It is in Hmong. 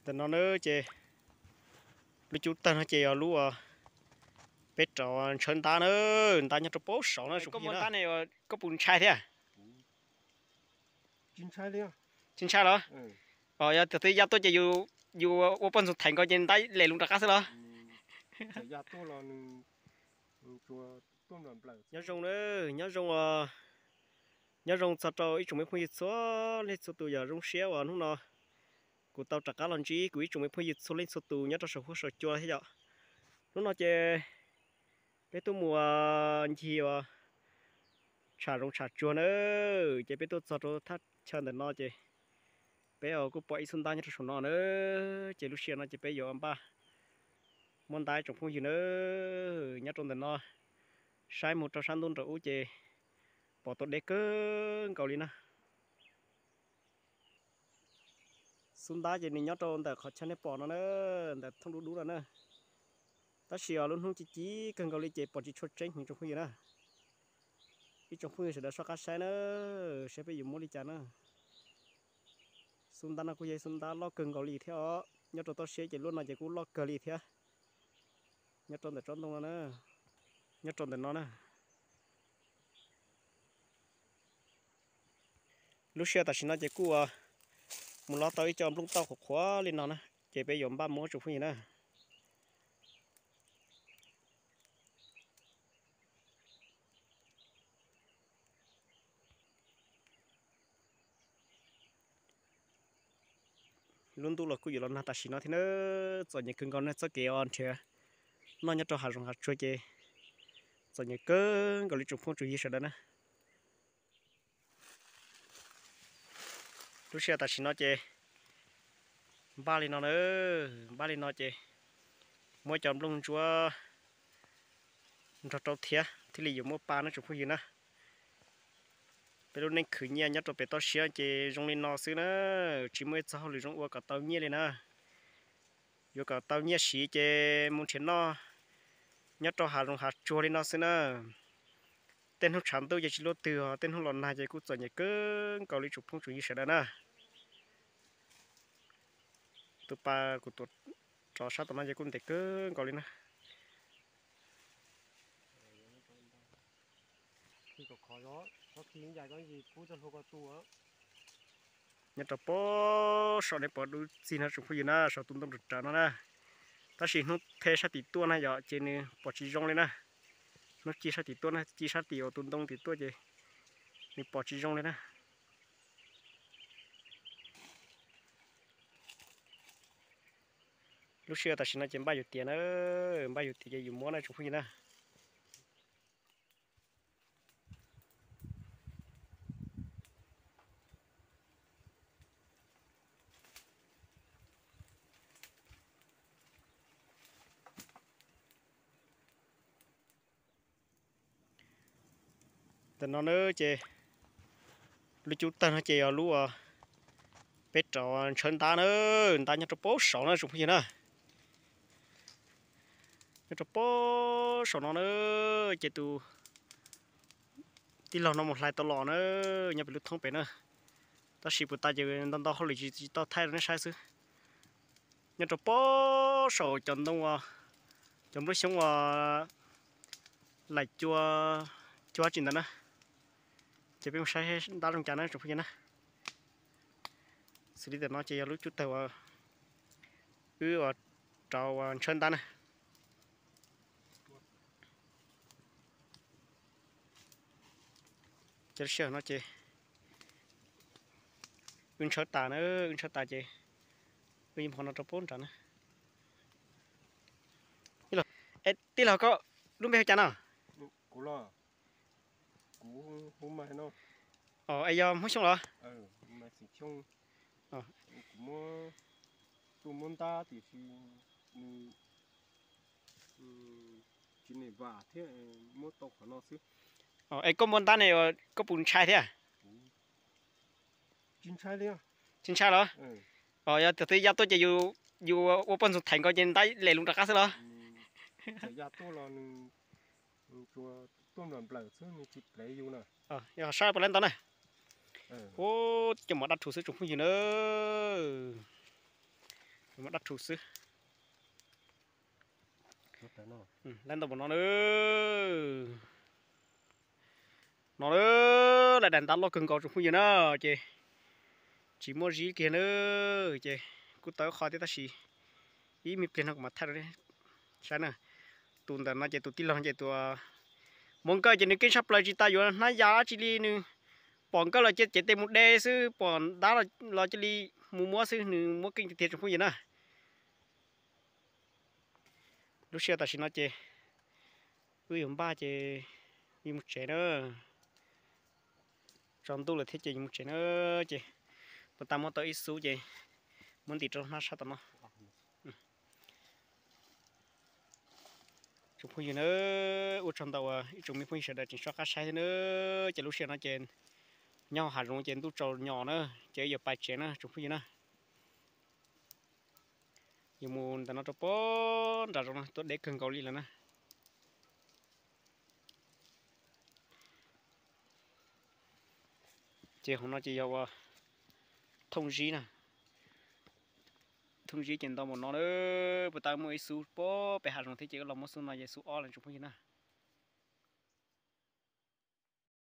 Ntawm no na ces lub cub tawg no ces yog lub peb rov ntshawb ntab na, ntab nyob rau pab saum na. Koj puas ntshai thiab? Tsis ntshai los? Yog tias twb ya tuaj ces yus ua poj ntxoog theem nkaus ces ntab lem lus rov qab xwb los? Nyob zoo, nyob zoo, nyob zoo txog rau ib tsoom me phooj ywg txhua leej txhua tus, yog zoo siab uas hnub no kuv tau rov qab los ntsib kuv ib tsoom me phooj ywg txhua leej txhua tus nyob rau saum huab saum cua thiab yom. Hnub no ces peb tuaj mus ncig uas tsham zoov tsham tsuag na, ces peb tuaj txog rau thaj chaw ntawm no ces peb kuj pom ib xub ntab nyob rau saum no na, ces lub sij hawm no ces peb yuav npaj muab ntab ib tsoom phooj ywg na. Nyob rau ntawm no saib mus rau sab ntuj nraum ub ces pom tau deb kawg nkaus li na. Xub ntab ces nws nyob rau ntawm qhov chaw nej pom no na, ntawm thooj dub dub no na. Tab sis os lub hnub ci ci kawg nkaus li ces pom tsis tshua tseeb heev tsoom phooj ywg na. Ib tsoom phooj ywg sawv daws soj qab saib na, saib peb yuav muab li cas na. Xub ntab no kuj yog xub ntab loj kawg nkaus li thiab os, nyob rau toj siab ces lub no ces kuj loj kawg li thiab. Nyob rau ntawm tsob ntoo no na, nyob rau ntawm no na. Lub sij hawm tam sim no ces kuj mus lov tau ib co nplooj tauj qhuav qhuav li no na, ces peb yuav npaj muab tsoom phooj ywg na. Lub ntuj los kuj yuav los nag tam sim no thiab na, txom nyem kawg nkaus na, txoj kev uas nrhiav noj nyob rau hav zoov hav tsuag ces txom nyem kawg nkaus li tsoom phooj tsoom ywg sawv daws na. Lub sij hawm tam sim no ces npaj li no na, npaj li no ces muab cov nplooj ntsuab nrog rau thiab thiaj li yuav muab pa na tsoom phooj ywg na. Peb lub neej khwv nyiaj nyob rau pem toj siab ces zoo li no xwb na, tsis muaj ib txoj hauj lwm zoo ua kom tau nyiaj li na. Yuav kom tau nyiaj siv ces mus nrhiav noj nyob rau hav zoov hav tsuag li no xwb na. Tej hnub tshav ntuj ces tsis luaj twg os, tej hnub los nag ces kuj txom nyem kawg nkaus li tsoom phooj tsoom ywg sawv daws na. Tus pa kuv tuav rov sab tom no ces kuj ntev kawg nkaus li na. Nyob rau pab saum nej pom dub txig no tsoom phooj ywg na, saum tus ntoo rawv rawv no na. Tab sis hnub the sab tim tuaj na yom, ces nws pom tsis zoo li na. Hnub ci sab tim tuaj na, ci sab tim uas tus ntoo tim tuaj ces nws pom tsis zoo li na. Lub sij hawm tam sim no ces npaj yuav tiav na, npaj yuav tiav ces yus muab na tsoom phooj ywg na. Ntawm no na ces lub cub tawg no ces yog lub peb rov ntshawb ntab na, ntab nyob rau pab saum na tsoom phooj ywg na. Nyob rau pab saum no na, ces tus tij laug no mus hlais tau los na, nyob pem lub thoob pem na. Tab sis puas tas ces ntau ntau hauj lwm tsis tau thaij rau nej saib xwb. Nyob rau pab saum cov ntoo, cov nplooj xyoob uas laim cua cua tsis ntawd na. Ces peb mus saib ntab zoo cas na tsoom phooj ywg na. Xws li ntawm no ces yog lub cub tawg uas wb uas rau uas ntshawb ntab na. Ces lub sij hawm no ces wb ntshawb tas na, wb ntshawb tas ces wb yeej hmo no rau pab nrad na. Tij laug, koj lub npe hu cas no? Es yog Hmoob Xyooj los? Es koj muab ntab ne, koj puas ntshai thiab? Tsis ntshai los? Yog tias twb ya tuaj ces yus ua poj ntxoog theem nkaus ces ntab lem lus rov qab xwb los? Yog sab puas lab ntau na. Ub, cov mov dab rhuv xwb tsoom phooj ywg na. Muab dab rhuv xwb. Lawv ntau npaum no na. No, lawv daim ntav loj kawg nkaus tsoom phooj ywg na, ces tsis muaj zib kiag na, ces kuj tau qho thiab tab sis ib me pliag no kuv mam thaij rau nej saib na. Tus ntawm no ces tus tij laug ces tus muab nkawj ces nws keej tshaj plaws tsis tas yuav hnab yas dab tsi li, nws pom nkawj los cia cev tes mus de xwb, pom dab los cia li mus muab xwb, nws muab keej tiag tiag tsoom phooj ywg na. Lub sij hawm tam sim no ces wb yuav npaj ces yuav mus tsev na. Tsaus ntuj lawm thiab ces yuav mus tsev na, ces puas tas muab tau ib xub ces muab ntim rau hnab sab tom no. Tsoom phooj ywg na, ua tsaug ntau uas ib tsoom me phooj ywg sawv daws tseem soj qab saib thiab na. Ces lub sij hawm no ces nyob hav zoov ces ntuj tsaus nyos na, ces wb yuav pais tsev na tsoom phooj ywg na. Yuav mus ntawm no rau pem nram zoov no tuaj deb kawg nkaus li lawm na. Ces hauv no ces yog ua thooj zib na. Thooj zib ces ntau npaum no na, puas tas muaj ib xub pem hav zoov thiab ces wb los muab xub no ces xub ob lawm tsoom phooj ywg na.